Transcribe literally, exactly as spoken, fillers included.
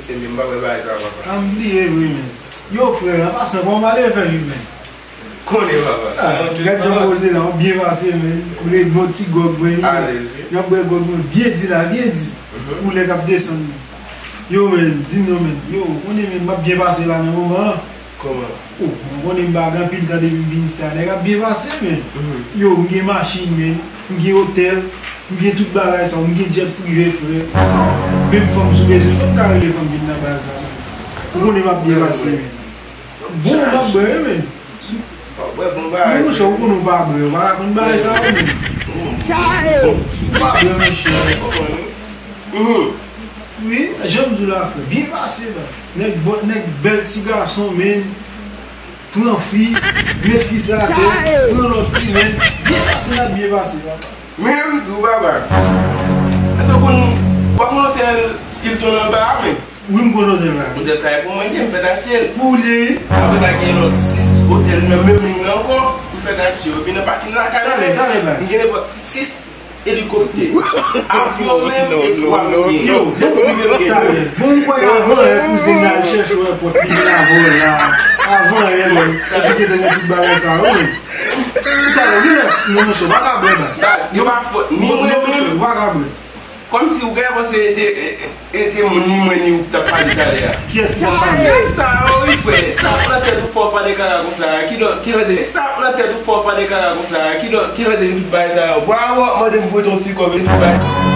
Se menm, m pa wè bagay sa, papa. Ah, m bliye vre, men. Yo, frè, an pasan, kòman w ale fè vin, men? Konnen, papa. Ah, gad jan poze la, w byen pase, men. Koule bon ti gòg mwen, men. Alèz, wi. N ap bwè gòg mwen, byen di la, byen di. Mhm. Koulè k ap desann, men. Yo, men, di m non, men. Yo, konnen, men, m ap byen pase la nan moman an. Kòman? Oh, mwen konnen m pa gen anpil tan depi m vin isit la, nèg ap byen pase, men. Mhm. Yo, m gen machin, men. M gen otèl, m gen tout bagay sa yo, m gen jet prive, frè. Menm fanm sou bezwen, fò m ka rele fanm vin nan baz la, baz. Ou konnen m ap byen pase, men. Bon, m ap bwè, men. Ou bwè bon bagay. Men monchè, ou konnen w pa bwè, ou pa ka konn bagay sa yo, men. Ou pa bwè, monchè. Mhm. Wi, jan m di w la, frè. Byen pase, baz. Nèg bò-, nèg bèl ti gason, men. Pran fi, met fi sa atè, pran lòt fi, men. Byen pase, n ap byen pase, papa. Men, m di w, papa. Èske w konn, w ap nan otèl Hilton anba a, men? Wi, m konn otèl la. Otèl sa e pou mwen, m fèk achte l. Pou ou li ye, wi. Apre sa, gen lòt sis otèl nan menm liy nan ankò, m fèk achte yo. Epi nan pakin lakay mwen, talè, talè, baz. M gen nenpòt sis elikoptè. Avyon menm, e twa m gen. Yo, depi m gen. Bon, m kwè avan yè kouzin nan al chèche w èpòt, li vin avè w la. Avan yè, men. Epi gentan gen tout bagay sa yo, men. Talè, wi, lès, non, monchè, w pa ka bwè, baz. Baz, yo pa fòt ni mwen menm. Ou pa ka bwè. Kòmsi ou genlè panse e te, e, e te ni mwen ni ou k t ap pale talè a. Kiyès ki t ap pale? Se sa, wi, frè. E sa ap nan tèt ou fò w pale kaka konsa a. Ki lòt, ki lòt, e sa ap nan tèt ou fò w pale kaka konsa a. Ki lòt, ki lòt de tout bagay sa yo. Bwa, w ap mande m prete yon ti kòb e tout bagay.